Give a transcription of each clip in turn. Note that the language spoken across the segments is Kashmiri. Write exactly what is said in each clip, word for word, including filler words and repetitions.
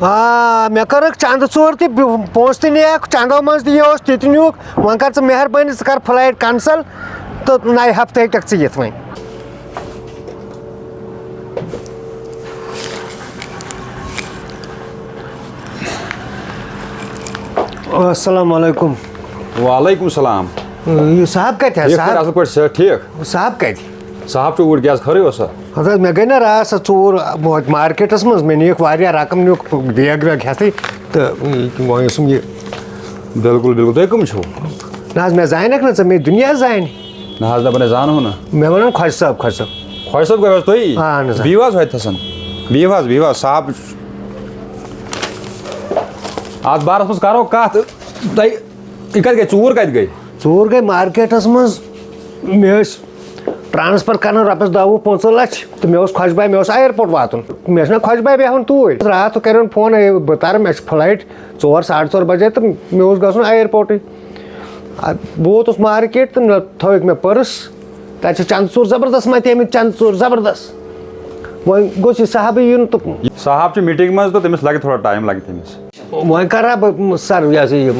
آ، مےٚ کٔرٕکھ چندٕ ژوٗر تہِ، بِ-، پونٛسہٕ تہِ نِیَکھ، چندو منٛز تہِ یہِ اوس تہِ تہِ نیوٗکھ۔ وۄنۍ کر ژٕ مہربٲنی، ژٕ کر flight cancel تہٕ نَیہِ ہفتہٕ ہیٚکَکھ ژٕ یِتھ وۄنۍ۔ السلام علیکم۔ وعلیکم السلام۔ یہِ صاحب کتہِ حظ؟ ٹھیٖک پٲٹھۍ، صاحب؟ اصل پٲٹھۍ، صحت ٹھیٖک؟ صاحب کتہِ؟ صاحب چھُ اوٗرۍ، کیٛازِ خٲرٕے اوسا؟ ہتہٕ حظ، مےٚ گٔے نا راتھ سۄ ژوٗر مارکیٹس منٛز، مےٚ نِیُکھ واریاہ رقم، نیُکھ بیگ ویگ ہٮ۪تھٕے تہٕ وۄنۍ اوسُم یہِ۔ بِلکُل، بِلکُل۔ تُہۍ کٕم چھِو؟ نہ حظ، مےٚ زانکھ نہٕ ژٕ، مےٚ دُنیا زانہِ۔ نہ حظ، دَپان ہے زانہو نہٕ۔ مےٚ وَنان خۄجہِ صٲب، خۄجہِ صٲب۔ خۄجہِ صٲب گٔے حظ تُہی؟ اہن حظ۔ بِہِو حظ ہوٚتہِ تھَسَن۔ بِہِو حظ، بِہِو حظ، صاحب۔ اَتھ بارَس منٛز کَرو کَتھ۔ تۄہہِ، یہِ کَتہِ گٔے؟ ژوٗر کَتہِ گٔے؟ ژوٗر گٔے مارکیٹَس منٛز۔ مےٚ ٲسۍ ٹرانسفر کران رۄپیس دہ وُہ پٕنٛژٕہ لچھ، تہٕ مےٚ اوس خۄش باے، مےٚ اوس ایرپورٹ واتُن۔ مےٚ چھُنہ خۄش باے بیہوان توٗرۍ۔ راتھ کریون فون، "ہے، بہٕ ترٕ، مےٚ چھِ فلایٹ ژور، ساڑٕ ژور بجے، تہٕ مےٚ اوس گژھُن ایرپورٹٕے۔" آ، بہٕ ووتُس مارکیٹ تہٕ مےٚ تھٲوِکھ مےٚ پٔرس۔ تَتہِ چھِ چندٕ ژوٗر زبردست مَتیمٕتۍ، چندٕ ژوٗر زبردست۔ وۄنۍ گوٚژھ یہِ صاحبٕے یُن تہٕ صاحب چھُ میٖٹِنٛگ منٛز تہٕ تٔمِس لگہِ تھوڑا ٹایم لگہِ تٔمِس۔ وۄنۍ کرا بہٕ سر، یہِ ہسا یہِ،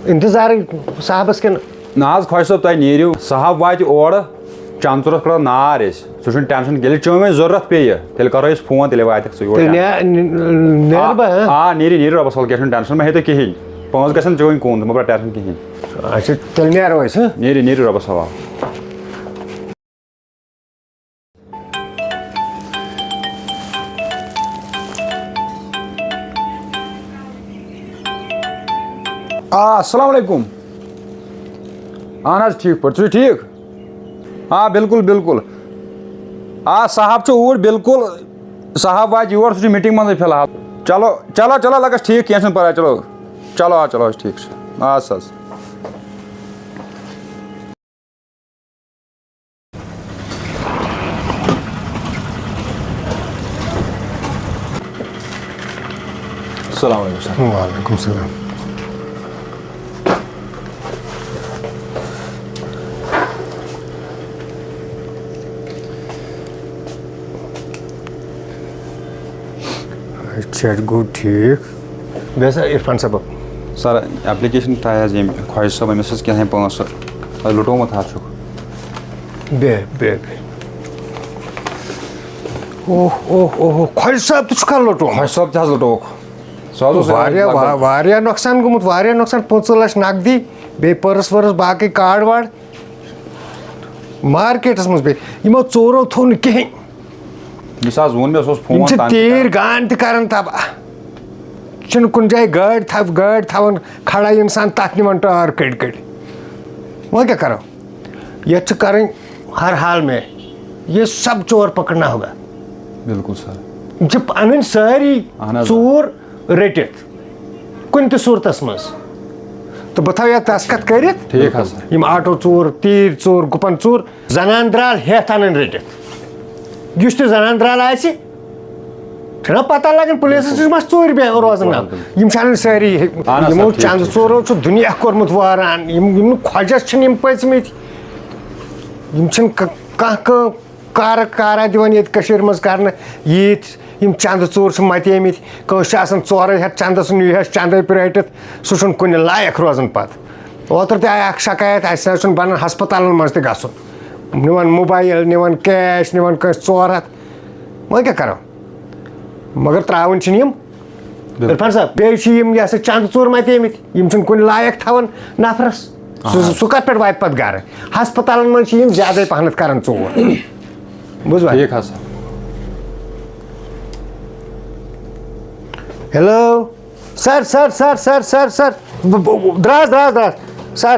انتظارٕے صاحبس کِنہٕ؟ نہ حظ خۄش صٲب، تُہۍ نیٖرِو، صاحب واتہِ اورٕ، چنہٕ ژورس کرو نار أسۍ، سُہ چھُنہٕ ٹینشن کینٛہہ۔ ییٚلہِ چٲنۍ وۄنۍ ضروٗرت پیٚیہِ، تیٚلہِ کرو أسۍ فون، تیٚلے واتکھ ژٕ یور۔ تیٚلہِ نیر-، نیر بہٕ، ہاں؟ آ، نیٖرِو، نیٖرِو، رۄبس حوالہٕ، کینٛہہ چھُنہٕ ٹینشن، مہ ہیٚیِو تُہۍ کِہیٖنۍ، پونٛسہٕ گژھن چٲنۍ کُن، مہ بر ٹینشن کِہیٖنۍ۔ اچھا، تیٚلہِ نیرو أسۍ، ہاں؟ نیٖرِو، نیٖرِو، رۄبس حوالہٕ۔ آ، السلام علیکم۔ اہن حظ، ٹھیٖک پٲٹھۍ، تُہۍ چھِو ٹھیٖک؟ آ، بِلکُل، بِلکُل۔ آ، صاحب چھُ اوٗرۍ، بِلکُل۔ صاحب واتہِ یور، سُہ چھُ میٖٹِنٛگ منٛزٕے فِلحال۔ چلو، چلو، چلو، لگس ٹھیٖک، کینٛہہ چھُنہٕ پَرواے، چلو۔ چلو، آ، چلو، ٹھیٖک چھُ۔ آ، سا حظ۔ السلام علیکم سر۔ وعلیکم السلام۔ اچھا، گوٚو ٹھیٖک۔ بیٚیہِ ہسا عرفان صٲب۔ سر، ایپلیکیشن ترٛایہِ حظ ییٚمۍ خۄجہِ صٲب، أمِس ٲس کینٛہہ تام پونٛسہٕ، تۄہہِ لُٹومُت حظ چھُکھ۔ بیٚہہ، بیٚہہ، بیٚہہ۔ اوہ، اوہ، اوہ، اوہ، خۄجہِ صٲب تہِ چھُکھا لُٹومُت؟ خۄجہِ صٲب تہِ حظ لُٹووُکھ۔ سُہ حظ اوس واریاہ، لگ بگ وا-، واریاہ نۄقصان گوٚمُت، واریاہ نۄقصان۔ پٕنٛژٕہ لَچھ نقدی، بیٚیہِ پٔرٕس ؤرٕس، باقٕے کارڈ وارڈ۔ مارکیٹَس منٛز بیٚیہِ یِمو ژورو تھوٚو نہٕ کِہیٖنۍ۔ یُس حظ ووٚن مےٚ، سُہ اوس فون یِم چھِ تام تہِ تیٖر کران۔ گان تہِ کران تباہ۔ چھِنہٕ کُنہِ جایہِ گٲڑۍ تھاو-، گٲڑۍ تھاوان کھڑا اِنسان، تَتھ نِوان ٹٲر کٔڑۍ کٔڑۍ۔ وۄنۍ کیٛاہ کَرو؟ یَتھ چھِ کَرٕنۍ ہر حال میں، یہ سب چور پکڑنا ہوگا۔ بِلکُل سر۔ یِم چھِ اَنٕنۍ سٲری اَہَن حظ۔ ژوٗر رٔٹِتھ کُنہِ تہِ صوٗرتَس منٛز۔ تہٕ بہٕ تھاوٕ یَتھ دستخط کٔرِتھ۔ ٹھیٖک حظ۔ یِم آٹو ژوٗر، تیٖر ژوٗر، گُپن ژوٗر، زنان درال ہٮ۪تھ اَنٕنۍ رٔٹِتھ۔ یُس تہِ زنان درال آسہِ، چھُنہ پتہ لگان پُلیٖسَس نِش ما چھِ ژوٗرِ بیٚہوان روزان۔ بِلکُل۔ یِم چھِ اَنان سٲری۔ اَہَن حظ، یِمو سر، ٹھیٖک، چندٕ ٹھیٖک۔ ژورو چھُ دُنیا کوٚرمُت وٲران۔ یِم، یِم نہٕ خۄجَس چھِنہٕ یِم پٔژھمٕتۍ۔ یِم چھِنہٕ ک-، کانٛہہ کٲم کارا کارا دِوان ییٚتہِ کٔشیٖرِ منٛز کرنہٕ۔ ییٖتۍ یِم چندٕ ژوٗر چھِ مَتیمٕتۍ، کٲنٛسہِ چھِ آسان ژورَے ہَتھ چندَس، نیوٗ ہَس چندَے پرٛٲٹِتھ، سُہ چھُنہٕ کُنہِ لایق روزان پَتہٕ۔ اوترٕ تہِ آیہِ اَکھ شکایت، اَسہِ نہ حظ چھُنہٕ بَنان ہسپتالَن منٛز تہِ گژھُن، نِوان موبایل، نِوان کیش، نِوان کٲنٛسہِ ژور ہَتھ، وۄنۍ کیٛاہ کَرو؟ مگر ترٛاوٕنۍ چھِنہٕ یِم۔ بِلکُل۔ عرفان صٲب، بیٚیہِ چھِ یِم، یہِ ہسا، چندٕ ژوٗر مَتیمٕتۍ، یِم چھِنہٕ کُنہِ لایق تھاوان نفرس۔ سُہ، اہن حظ۔ سُہ کَتھ پٮ۪ٹھ واتہِ پَتہٕ گرٕ؟ ہسپتالن منٛز چھِ یِم زیادَے پَہنَتھ کران ژوٗر۔ بوٗزوا؟ ٹھیٖک حظ، سر۔ ہیلو، سر، سر، سر۔ ب-، ب-، ب-، دراز، دراز، دراز۔ سر،